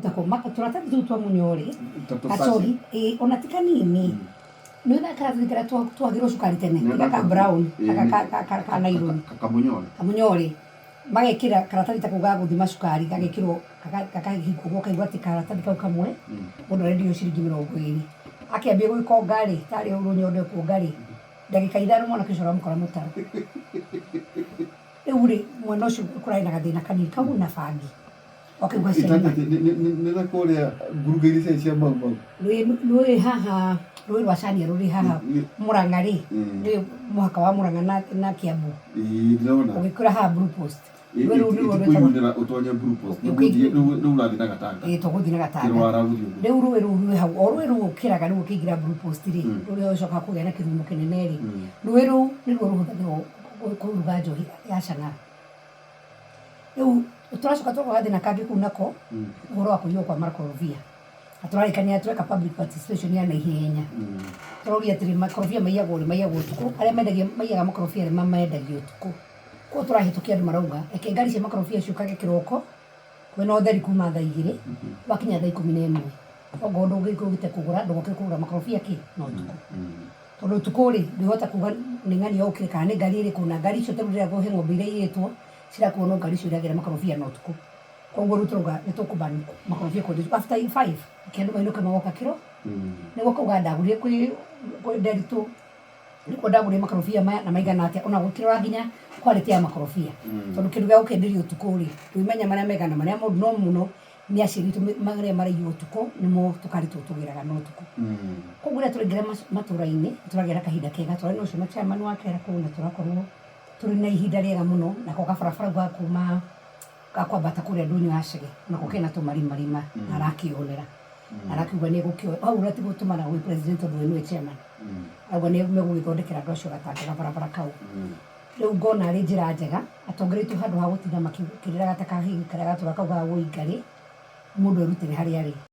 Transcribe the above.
Tako tũratathi tũu twa mũnyorĩ. Ta tũ Gacohi, ĩĩ, ona ti kanini. Nĩ ũĩ karatathi karĩa twagĩrwo cukari tene, Nĩ gaka brown, Ĩĩ, gaka ka nylon. Kamunyore. Kamunyore. Magekĩra karatathi ta kau ga gũthima cukari, gagekĩrwo kakahingwo, ũkaigua atĩ karatathi kau kamwe mũndũ arendio ciringi 20. Akĩambia gwĩkonga rĩ, tarĩ rũnyondo ekuonga rĩ, ndagĩka 5 mwanake ũcio ũramũkora mũtaro. Rĩu rĩ, mwena ũcio kũrarĩ na gathĩna kanini kau na bangi. Ũkaigua ciana. Ĩtanya nĩ na kũrĩa ngurunga iria ciarĩ cia Mau Mau. Rũĩ haha, rũĩ rwa Chania rũrĩ haha Mũrang'a rĩ, nĩ mũhaka wa Mũrang'a na Kiambu. Ĩĩ, ndĩrona. Ũgĩkĩra haha Blue Post. Rũĩ rũu nĩruo rwĩtagwo Ĩtikũiyũnĩra ũtonye Blue Post. Rĩu ũrathiĩ na gatanga. Ĩĩ, tũgũthiĩ na gatanga. Kĩrwara gũthiĩ ũguo. Rĩu rũĩ rũu rwĩ hau, o rũĩ rũu ũkĩraga rĩu ũkĩingĩra Blue Post rĩ, rũrĩa ũcokaga kũgĩa na kĩrumo kĩnene rĩ, rũĩ rũu nĩruo rũhũthagĩrwo kũruga njohi ya chang'aa. Rĩu tũracoka tũgoka gathĩna kangĩ kũu nako, ũhoro wa kũiywo kwa makorobia. Na tũrarĩkania tũreka public participation ya naihenya. Tũroria atĩrĩ, makorobia maiyagwo rĩ? Maiyagwo ũtukũ. Arĩa mendagia maiyaga makorobia rĩ, mamendagia ũtukũ. Koguo tũrahĩtũkia andũ marauga reke ngari cia makorobia ciũkage kĩroko kwĩna ũtheri kuma thaa 2 gwakinya thaa 11. Okorwo ndũngĩũkĩte kũgũra ndũgoke kũgũra makorobia kĩ? Na ũtukũ. Tondũ ũtukũ rĩ, ndwĩhota kuga nĩ ng'ani yokire kana nĩ ngari ĩrĩkũ, na ngari icio tarĩu rĩrĩa he ng'ombe iria iyĩtwo, cirakuo no ngari icio iragĩra makorobia na ũtukũ. Koguo rĩu tũrauga nĩ tũkũ ban makorobia kwendio ũtukũ. After 5, reke andũ mainũke magoka kĩro, nĩguo akauga ndagũrire kwĩ Nderitu, nĩkuo ndagũrire makorobia maya na maigana atĩa, ona gũkĩrora nginya quality ya makorobia. Tondũ kĩndũ gĩa gũkĩenderio ũtukũ rĩ, ndũngĩmenya marĩa mega na marĩa moru, no mũno nĩ aciari aitũ marĩa maraiywo ũtukũ nĩmo tũkari tũu tũgĩraga na ũtukũ. Koguo rĩrĩa tũraingĩra matũra-inĩ, nĩ tũragĩa na kahinda kega, tũrarĩ na ũcio na chairman wa kera kũu na tũrakorwo tũrĩ na ihinda rĩega mũno, nako gabarabara kau ga kuma ga kwambata kũrĩa ndũnyũ ya Chege, nako kena tũmarimarima na arakĩonera. Arakiuga nĩ egũkĩoya, hau ũrĩa ti gũtũmana gwĩ president tondũ we nĩwe chairman. Arauga nĩ megũgĩthondekera andũ acio gatanga gabarabara kau. Rĩu ngona arĩ njĩra njega, atongoria aitũ handũ ha gũtinda makĩrĩraga ta kahĩĩ karĩa gatũraga kaugaga wũi ngarĩ, mũndũ erutĩre harĩa arĩ.